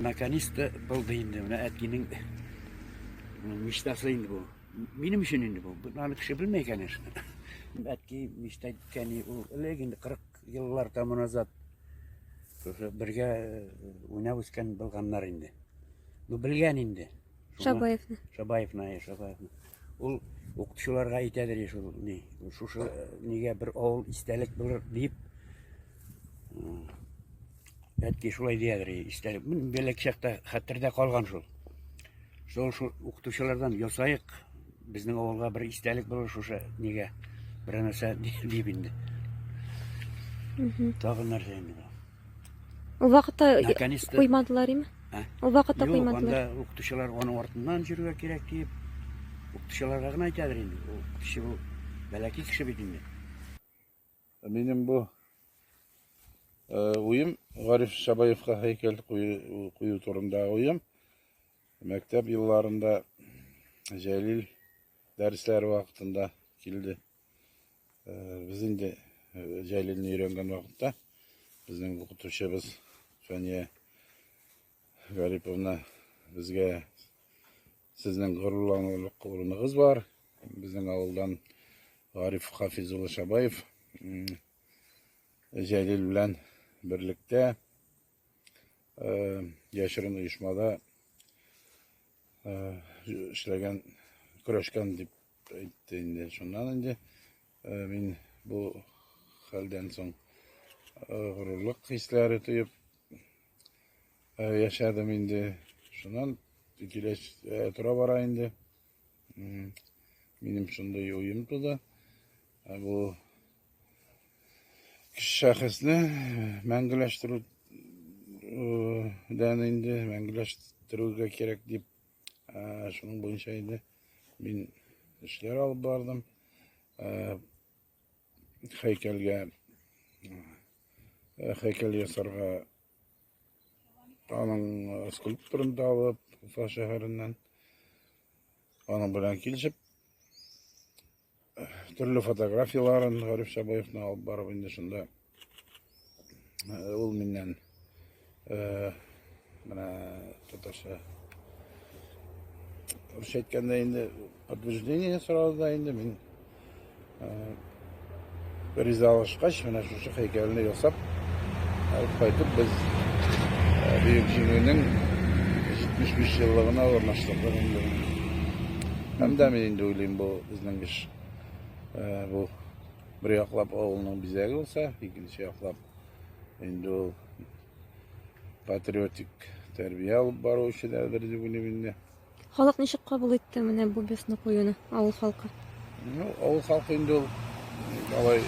Наконец-то булды инде. Менә әткинең мечтасы инде бу. Минем өчен инде бу. Аны кеше белмәй, конечно. Әтки мечта иткән ул элек инде 40 еллар тому назад. Шушы бергә уйнап үскән булганнар инде. Ну, белгән инде. Шабаевны. Шабаевны, әйе, Шабаевны. Ул укытучыларга әйтәдер шул ни, шушы нигә бер авыл истәлек булыр дип. Әтки шулай диядер, истәлек. Мин бәләк чакта хәтердә калган шул. Шул шул укытучылардан ясаек, безнең авылга бер истәлек булыр шушы нигә, бер нәрсә дип инде. Тагын нәрсә инде бу? Ул вакытта куймадылар име? Ул вакытта куймадылар. Анда укытучылар аның артыннан йөрергә кирәк дип, укытучыларга гына әйтәдер инде. Ул кеше бу бәләкәй кеше бит инде. Минем бу уем Гариф Шабаевка һәйкәл кую, кую турында уем. Мәктәп елларында Җәлил дәресләре вакытында килде. Без инде Җәлилне өйрәнгән вакытта безнең укытучыбыз Фәния Гариповна безгә сезнең горурланырлык урыныгыз бар. Безнең авылдан Гариф Хафиз улы Шабаев Җәлил белән берлектә яшерен оешмада эшләгән, көрәшкән дип әйтте инде. Шуннан инде мин бу хәлдән соң горурлык хисләре тоеп яшәдем инде. Шуннан килә тора бара инде. Минем шундый уем туды. Бу шәхесне мәңгеләштерүдән инде мәңгеләштерүгә кирәк дип, шуның буенча инде мин эшләр алып бардым. Һәйкәлгә һәйкәл ясарга аның скульпторын табып, Уфа шәһәреннән аның белән килешеп, төрле фотографияләрен Гариф Шабаевны алып барып инде шунда ул миннән менә татарча русча әйткәндә инде подтверждение сорады да инде мин ризалашкач менә шушы һәйкәлне ясап алып кайтып без Бөек Җиңүнең 75 еллыгына урнаштырдык инде. Һәм дә мин инде уйлыйм, бу безнең эш бу бер яклап авылның бизәге булса, икенче яклап инде ул патриотик тәрбия алып бару эше дәдер дип уйлыйм инде. Халык ничек кабул итте менә бу бюстны куюны, авыл халкы? Ну, авыл халкы инде ул алай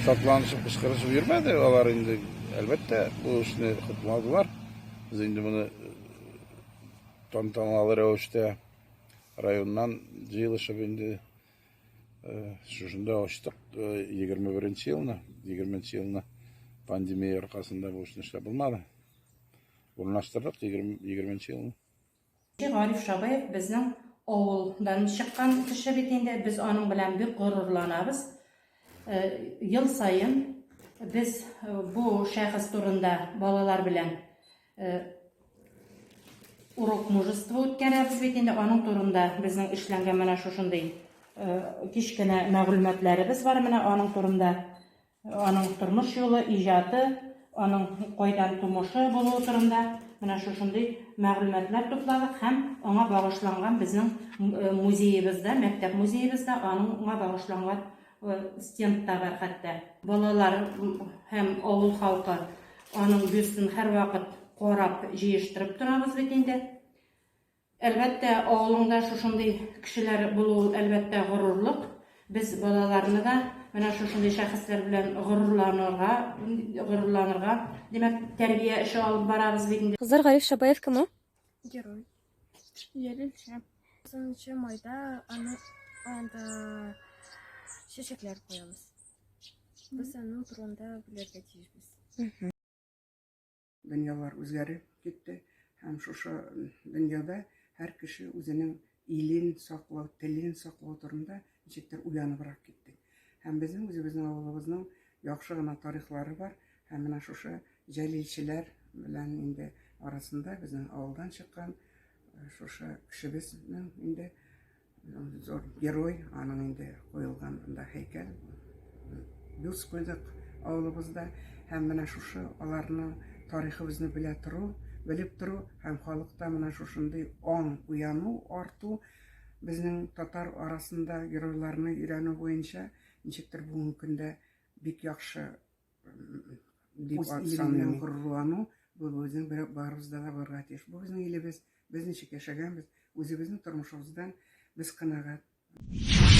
шатланышып, кычкырышып йөрмәде. Алар инде, әлбәттә, бу эшне хупладылар. Без инде моны тантаналы рәвештә районнан җыелышып инде шушында ачтык 21 елны, 20 елны пандемия аркасында бу эшне эшләп булмады. Урнаштырдык 20 елны. Гариф Шабаев безнең авылдан чыккан кеше бит инде. Без аның белән бик горурланабыз. Ел саен без бу шәхес турында балалар белән урок мужества үткәрәбез бит инде. Аның турында безнең эшләнгән менә шушындый кечкенә мәгълүматларыбыз бар менә аның турында. Аның тормыш юлы, иҗаты, аның кайдан тумышы булуы турында менә шушындый мәгълүматлар тупладык һәм аңа багышланган безнең музеебызда, мәктәп музеебызда аңа багышланган стенд та бар хәтта. Балалар һәм авыл халкы аның бюстын һәрвакыт карап, җыештырып торабыз бит инде. Әлбәттә, авылыңда шушындый кешеләр булу ул, әлбәттә, горурлык. Без балаларны да менә шушындый шәхесләр белән горурланырга, горурланырга, димәк, тәрбия эше алып барабыз бит инде. Кызлар, Гариф Шабаев кем ул? Герой. Җәлилче. 9 майда аны анда чәчәкләр куябыз. Без аның турында белергә тиешбез. Дөньялар үзгәреп китте һәм шушы дөньяда һәр кеше үзенең илен саклау, телен саклау турында ничектер уяныбрак китте. Һәм безнең үзебезнең авылыбызның яхшы гына тарихлары бар һәм менә шушы җәлилчеләр белән инде арасында безнең авылдан чыккан шушы кешебезнең инде зур герой, аның инде куелган анда һәйкәл, бюст куйдык авылыбызда. Һәм менә шушы аларның тарихыбызны белә тору, белеп тору һәм халыкта менә шушындый аң уяну арту безнең татар арасында геройларны өйрәнү буенча ничектер бүгенге көндә бик яхшы дип Үз илең белән горурлану бу безнең барыбызда да булырга тиеш. Бу безнең илебез, без ничек яшәгәнбез, үзебезнең тормышыбыздан без канәгать.